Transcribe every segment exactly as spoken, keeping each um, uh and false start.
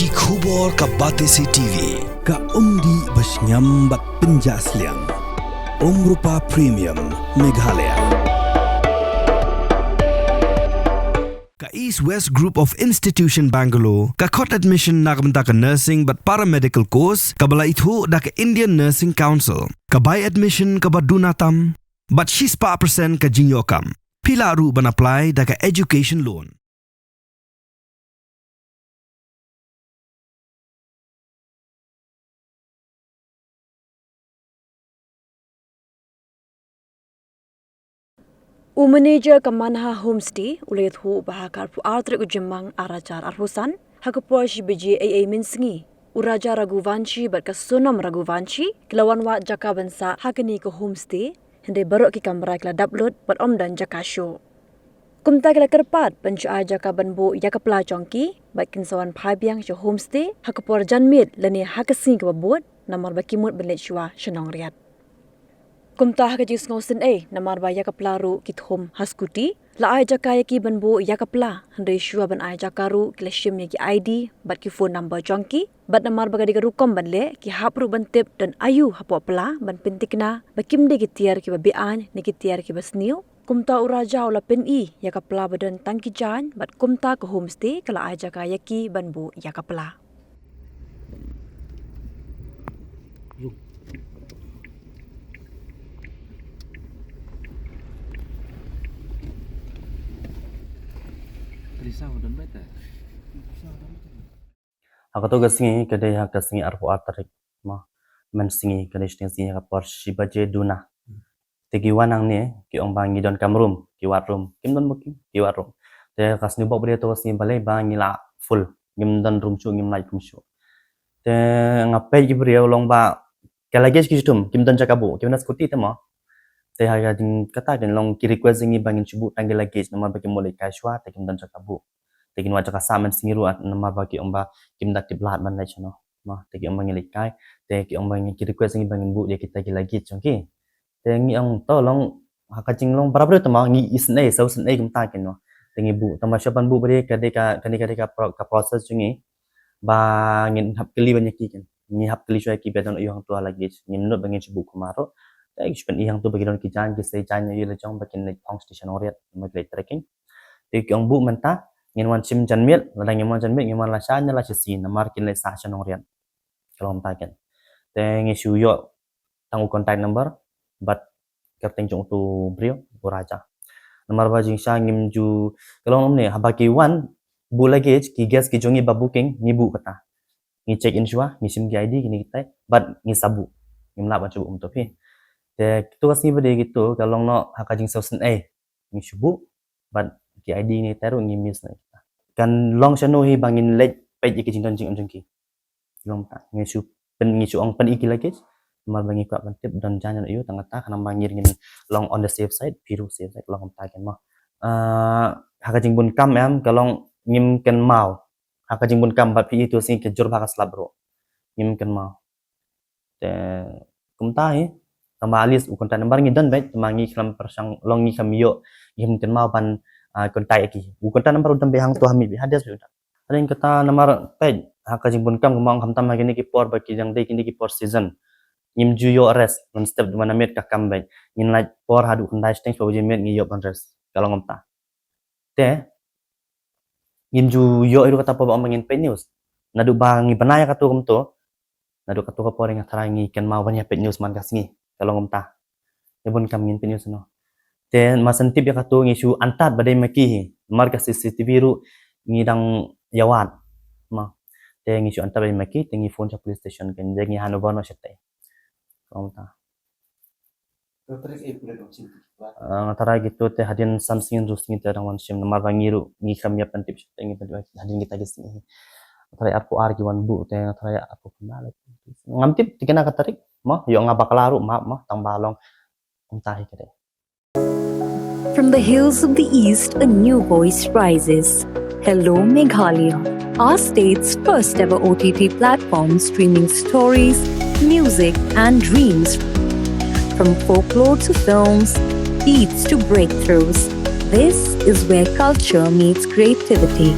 Ki khubor ka Batesi T V. Ka umdih ba shngiam bad pynjah sliang. Umrupa Premium, Meghalaya. Ka East West Group of Institution Bangalore ka khot admission na ka bynta ka nursing bad paramedical course kaba la ithuh da ka Indian Nursing Council. Ka bai admission kaba duna tam bad shispah percent ka jingïoh kam. Phi lah ruh ban apply da ka education loan. U manager ka Manha Homestay u la ïathuh ba ha ka arphew ar tarik u Jymmang ar hajar arphew san, ha ka por shi baje eiei mynsngi, u Raja Raghuvanshi bad ka Sonam Raghuvanshi ki la wan wad jaka ban sah ha kane ka homestay, hynrei baroh ki kamra ki la dap lut bad ym don jaka shuh. Kumta ki la kyrpad ban shu ai jaka ban buh ïa ka pla jong ki bad kin sa wan phai biang sha homestay ha ka por janmiet lane ha ka sngi kaba bud, namar ba ki mut ban leit shuwa sha Nongriat. Kumta ha ka jingsngew sngewsynei, namar ba ïa ka pla ruh ki thum ha scooty, la ai jaka ïa ki ban buh ïa ka pla, hynrei shuwa ban ai jaka ruh ki la shim ïa ki I D bad ki phone number jong ki, bad namar ba ka dei ka rukom ban leh, ki hap ruh ban tip don aïu hapoh pla ban pynthikna ba kim dei ki tiar kiba be-aiñ ne ki tiar kiba sniew. Kumta u Raja u la pyni ïa ka pla ba don tang ki jaiñ, bad kumta ka homestay ka la ai jaka ïa ki ban buh ïa ka pla. Ha kato ka sngi ka dei ha ka sngi arphew ar tarik, ma, mynsngi, ka dei shiteng sngi ha ka por shi baje duna. Te ki wan hangne, ki ong ba ngi don kam room, ki wad room. Kim don booking, ki wad room. Te ka sngi bok ba dei kato ka sngi balei ba ngi la full. Ngim don room shuh, ngim lait room shuh. Te nga peit ki briew long ba ka luggage ki shu thum, kim don jaka buh, ki wan na scooty te mo. Te ha ka jing kata kin long ki request ïa ngi ba ngin shu buh tang ki luggage namar ba kim buh leit kai shuwa, te kim don jaka buh. Te kin wad jaka sah mynsngi ruh namar ba ki ong ba kim da tip lad ban leit shano. Ma, te ki ong ba ngi leit kai, te ki ong ba ngi, ki request ïa ngi ba ngin buh ïa kita ki luggage jong ki. Te ngi ong to long, ha ka jinglong barabor te ma ngi isynei, sngewsynei kumta kino. Te ngi buh, tang ba shuwa ban buh ba dei ka dei ka, ka dei ka dei ka pro-, ka process jong ngi. Ba ngin hap kylli ban ïa ki kin. Ngi hap kylli shuwa ïa ki ba don aïu hangto ha luggage. Ngim nud ba ngin shu buh kumaro. Te ki shu pyni hangto ba ki don ki jaiñ, ki sei jaiñ ïa la jong ba kin leit phong station Nongriat, ba ki leit trekking. Te ki ong buh mynta, ngin wan shim janmiet, lada ngim wan janmiet, ngin wan lashai ne lashisien, namar kin leit sah sha Nongriat. Ka long mynta kin. Te ngi shu ïoh tang u contact number bad kyrteng jong uto u briew, u Raja. Namar ba jingshisha ngim ju, ka long kumne, haba ki wan buh luggage, ki guest ki jong ngi ba booking, ngi buh kata. Ngi check in shuwa, ngi shim ki I D, kine kitai, bad ngi sa buh. Ngim lah ban shu buh kumto phi. Te kito ka sngi ba dei kito, ka long noh ha ka jingsngewsynei. Ngi shu buh, bad ki I D ngi te ruh ngi miss na kita. Kan long shano hi ba ngin leit peit ïa ki jingdon jingem jong ki. Long ta, ngi shu pyn, ngi shu ong pyni ki luggage. Namar ba ngi kwah ban tip don jaiñ don aïu, tang kata khnang ba ngin, ngin long on the safe side, phi ruh safe side, long kumta kin mo. Ah, ha ka jingbun kam em, ka long ngim kynmaw. Ha ka jingbun kam bad phi ïohi to sngi ka jur bha ka slap ruh. Ngim kynmaw. Te kumta hi, tang ba at least u contact number ngi don beit, tang ba ngi khlem pyrshang long, ngi khlem ïoh, ngi khlem kynmaw ban, ah, contact ïa ki. U contact number u don beit hangto ha mih beit, ha desk beit u don. Hadien kata namar peit, ha ka jingbun kam kumba ong khamtam ha kine ki por ba ki dang dei kine ki por season. Ngim ju ïoh rest, mynstep ba na miet ka kam beit. Ngin lait por haduh khyndai shiteng shiphew baje miet ngi ïoh ban rest. Ka long kumta. Te ngim ju ïoh hi ruh kata por ba ong ba ngin peit news. Naduh ba ngi bna ïa kato kumto, naduh kato ka por nga tharai ngi kynmaw ban ïa peit news man ka sngi. Ka long kumta. Ïa bun kam ngin peit news noh. Te ma shen tip ïa kato ngi shu antad ba dei ma ki hi. Namar ka C C T V ruh ngi dang ïa wad. Ma. Te ngi shu antad ba dei ma ki, te ngi phone sha police station, kan ngi hand over noh shatei. Ka long kumta. Ah, nga tharai kito te hadien san sngi hynriew sngi te dang wan shim, namar ba ngi ruh ngi khlem ïa pyntip shatei, ngi pyntip hadien kita ki sngi. Nga tharai arphew ar ki wan buh te, nga tharai arphew khyndai lei. Ngam tip te kane ka tarik, mo, ïoh nga bakla ruh map mo, tang ba long kumta hi ka dei. From the hills of the East, a new voice rises. Hello, Meghalaya, our state's first ever O T T platform streaming stories, music, and dreams. From folklore to films, beats to breakthroughs, this is where culture meets creativity.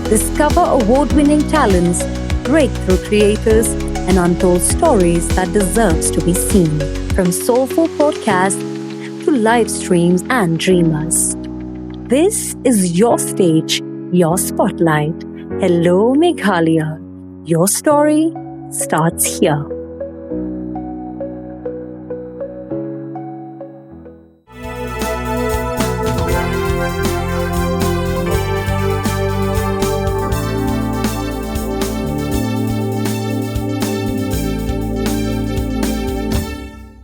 Discover award-winning talents, breakthrough creators, and untold stories that deserves to be seen. From soulful podcasts to live streams and dreamers, this is your stage, your spotlight. Hello, Meghalaya. Your story starts here.